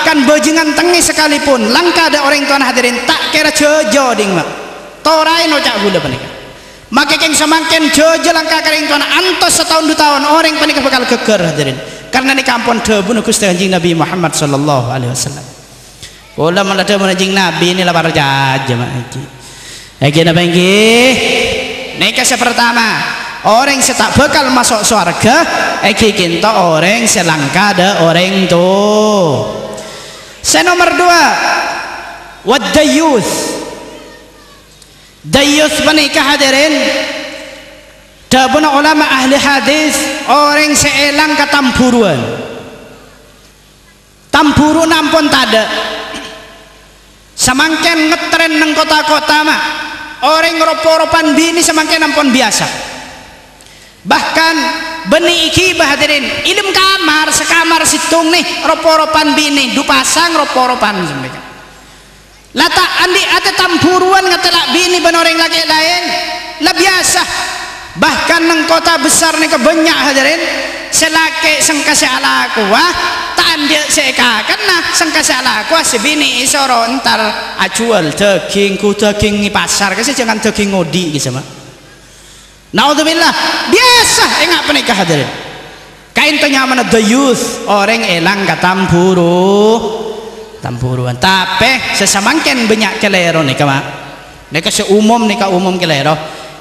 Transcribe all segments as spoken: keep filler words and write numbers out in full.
Kan bhâjângan tengngè sakalèpon, langka dâ' orèng towana hadirin, ta' kèra jhâjâ ḍing, ma'. Toraè noca' ghulâ panèka. Makè kèng samangkèn jhâjâ langka ka rèng towana, antos sataon du taon, orèng panèka bhâkal ghâggâr, hadirin. Karna nèka ampon dhâbuna Ghustè Kanjeng Nabi Muhammad sallallahu alaihi wasallam. Kaulâ mon la dhâbuna Kanjeng Nabi nè la parcajâ, ma', èngghi. Èngghi napa èngghi? Nèka sè partama, orèng sè ta' bhâkal maso' sowarghâ, èngghi kènto orèng sè langka dâ' orèng towa. Sè nomer duwâ', wad-dayyus. Dayyus panèka, hadirin, dhâbuna ulama ahli hadis, orèng sè èlang katambhuruwân. Tambhuruna ampon taḍâ'. Samangkèn ngetrèn neng kota-kota, ma'. Orèng rop-poropan binè samangkèn ampon biyasa. Bahkan, bânnè èghibâ, hadirin, è ḍâlem kamar, sakamar sèttong nè, rop-poropan binè, du pasang rop-poropan sampèyan. La ta' anḍi' atè tambhuruwân ngatela' binè bân orèng lakè' laèn, la biyasa. Bahkan neng kota besar nèka bânnya', hadirin, sè lakè' sengka sè alakowa, ta' anḍi' sè èkakanna, sengka sè alakowa, sè binè èsoro entar ajhuwâl dhâghing, ghu dhâghing è pasar, kèya sè jhângan dhâghing oḍi', kèya, ma'. Naudzubillah, biyasa enga' panèka, hadirin. Kaènto nyamana dayyus, orèng èlang katambhuru-, tambhuruwân. Tapè, sè samangkèn bânnya' kalèro nèka, ma'. Nèka sè umum, nèka umum kalèro.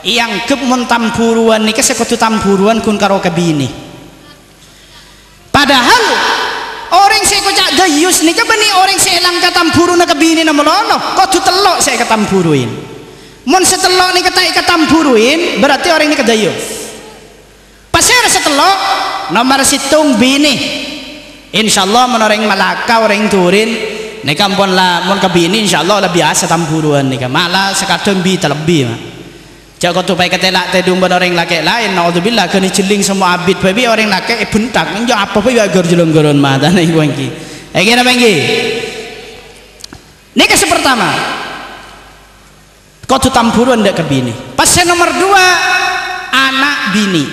Èangghep mon tambhuruwân nèka sè kodhu tambhuruwân ghun karo ka binè. Padahal, orèng sè èkoca' dayyus nèka bânnè orèng sè èlang katambhuruna ka binèna malolo, kodhu tello' sè èkatambhuruwin. Mon sè tello' nèka ta' èkatambhuruwin, berarti orèng nèka dayyus. Pasèra sè tello'? Nomer sèttong, binè. Insyaallah, mon orèng malaka, orèng durin, nèka ampon la, mon ka binè, insyaallah la biyasa tambhuruwân nèka. Mala sakadhâng bi' talebbi, ma'. Jhâ' kodhu paè katela' tèḍung bân orèng lakè' laèn, naudzubillah, ghânè jhelling semmo abit bhâi bi' orèng lakè' èbhentak, enjâ' apa bhâi bi' aghâr jhelong-ghâron matana èngghi. Èngghi napa èngghi? Nèka sè partama. Kodhu tambhuruwân ḍâ' ka binè. Pas sè nomer duwâ', ana' binè.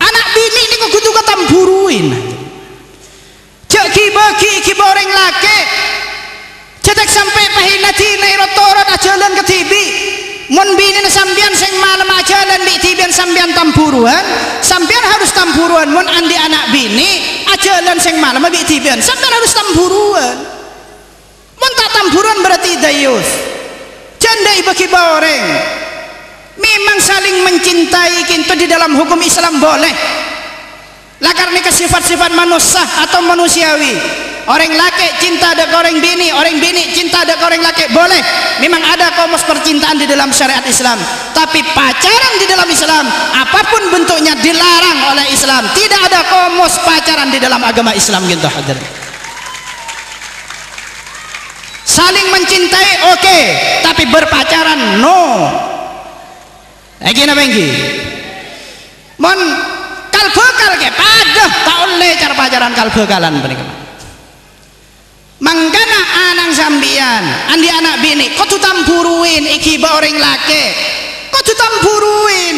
Ana' binè nèko kodhu katambhuruwin. Jhâ' ghi-bâghi èghibâ orèng lakè'. Jhâ' tek sampè' pahina dinah ro-torot ajhâlân kadhibi'. Mon binèna sampèyan sè malemma ajhâlân bi' dhibi'ân sampèyan tambhuruwân, sampèyan harus tambhuruwân. Mon anḍi' ana' binè ajhâlân sè malemma bi' dhibi'ân, sampèyan harus tambhuruwân. Mon ta' tambhuruwân berarti dayyus. Jhâ' ḍâ' èbâghi bâ orèng. Memang saling mencintai kènto di dalam hukum Islam boleh. La karna ka sifat-sifat manossa atau manusiawi. Orèng lakè' cinta ḍâ' ka orèng binè', orèng binè' cinta ḍâ' ka orèng lakè', boleh. Memang ada komos percintaan di dalam syariat Islam. Tapi pacaran di dalam Islam, apapun bentuknya, dilarang oleh Islam. Tidak ada komos pacaran di dalam agama Islam, kènto, hadirin. Saling mencintai, oke, tapi berpacaran, no. Èngghi napa èngghi? Mon kal-bhâkal kè, paḍâ ta' ollè car-pacaran kal-bhâkalan panèka. Mangkana ana'na sampèyan, anḍi' ana' binè', kodhu tambhuruwin èghibâ orèng lakè'. Kodhu tambhuruwin.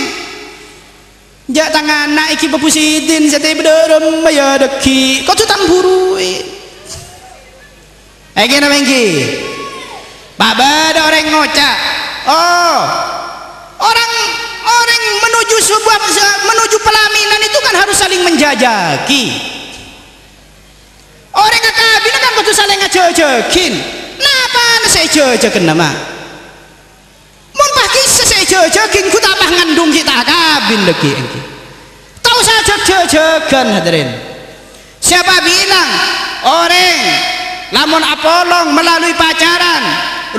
Jhâ' tang ana' èghibâ Bu Sidin sè tèbâ ḍâremma ya ḍâggi'. Kodhu tambhuruwin. Èngghi napa èngghi? Bâ-bâḍâ orèng ngoca', "Oh, orang, orang menuju sebuah, menuju pelaminan itu kan harus saling menjajaki." Orèng akabin kan kodhu salèng ajhâjhâghin. Napana sè èjhâjhâghânna, ma'? Mon pas kissa sè èjhâjhâghin, ghu ta' pas ngandung ghi' ta' akabin ḍâggi' èngghi. Ta' osa jhâg-jhâjhâghân, hadirin. Siapa bilang orèng lamon apolong melalui pacaran,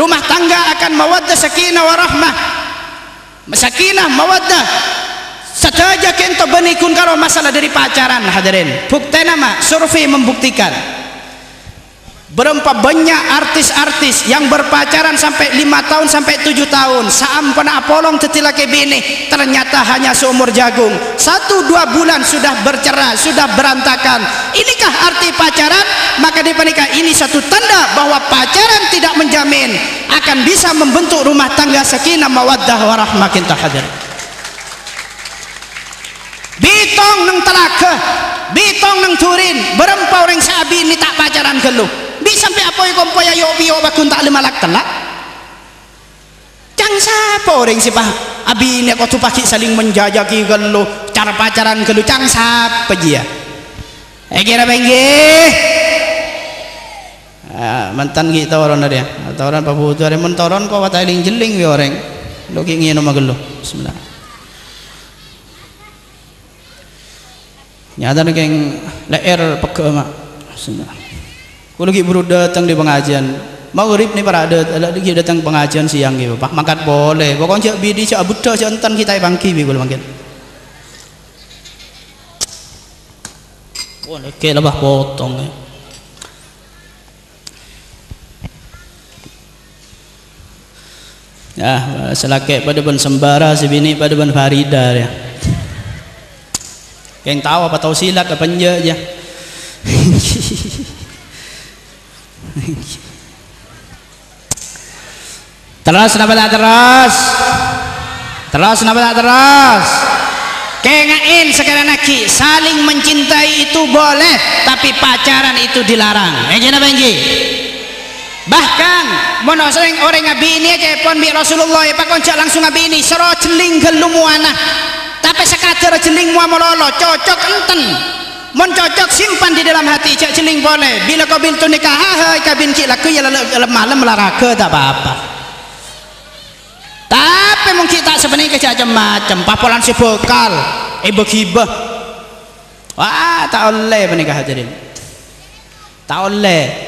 rumah tangga akan mawaddah sakinah warahmah? Sakinah, mawaddah, sadhâjâ kènto bânnè ghun karo masalah ḍâri pacaran, hadirin. Buktèna, ma', survei membuktikan. Berapa banyak artis-artis yang berpacaran sampai lima tahun, sampai tujuh tahun, saamponna apolong dhâddhi lakè binè, ternyata hanya seumur jagung. Satu dua bulan sudah bercerai, sudah berantakan. Inikah arti pacaran? Maka dipanèka ini satu tanda bahwa pacaran tidak menjamin akan bisa membentuk rumah tangga sakinah mawaddah warahmah, kènto, hadirin. Bitong neng talaga, bitong neng durin, bârâmpa orèng sè abinè ta' pacaran ghâllu. Bi' sampè' apoy-kompoy ayo' piyo' paggun ta' lem alak tella'. Ca'na sapa orèng sè pa-, abinè kodhu paghi' saling menjajaki ghâllu, car-pacaran ghâllu, ca'na sapa jiyâ? Èkèra bânggi. Ah, mantan ghi' toron arèya. Toron pabudhu arèya, mon toron ko' wa ta' èling-jhelling bi' orèng. Lo' ghi' ngènoma ghâllu. Bismillah. Nyatana kèng lè'èr pegghâ', Ma'. Bismillah. Kaulâ ghi' buru dâteng dâri pangajiân. Maghrib nè para' dât-, la-, ghi' dâteng pangajiân sèyang ghi', Pak. Mangkat polè. Pokokna jhâ' bidi, jhâ' abhuddhâ, jhâ' enten ghi' ta' èpangghi bi' kaulâ mangkèn. Oh, nèkè lebah potong, ya. Ah, sè lakè' padâ bân Sembara, sè binè' padâ bân Farida, ya. Kèng tao apa tao silat apa enjâ', ya. Terros napa ta' terros? Terros napa ta' terros? Kènga'è sakalèyan aghi', saling mencintai itu boleh, tapi pacaran itu dilarang. Èngghi napa èngghi? Bahkan, mon orèng, orèng abinè ca'èpon bi' Rasulullah, èpakon jhâ' langsung abinè, soro jhelling ghâllu mowana. Tapè sakadâr jhelling mowa malolo, cocok enten. Mon cocok, simpan di dalam hati, jhâ' jhelling polè. Bila qabiltu nikahaha, èkabin ghi' lagghu, ya, lem-, lem-, malem olahraga, ta' pa-apa. Tapè mon ghi' ta' sapanèka, jhâ' cem-macem, papolan sè bhâkal èbâ-ghibâ. Wah, ta' ollè panèka, hadirin. Ta' ollè.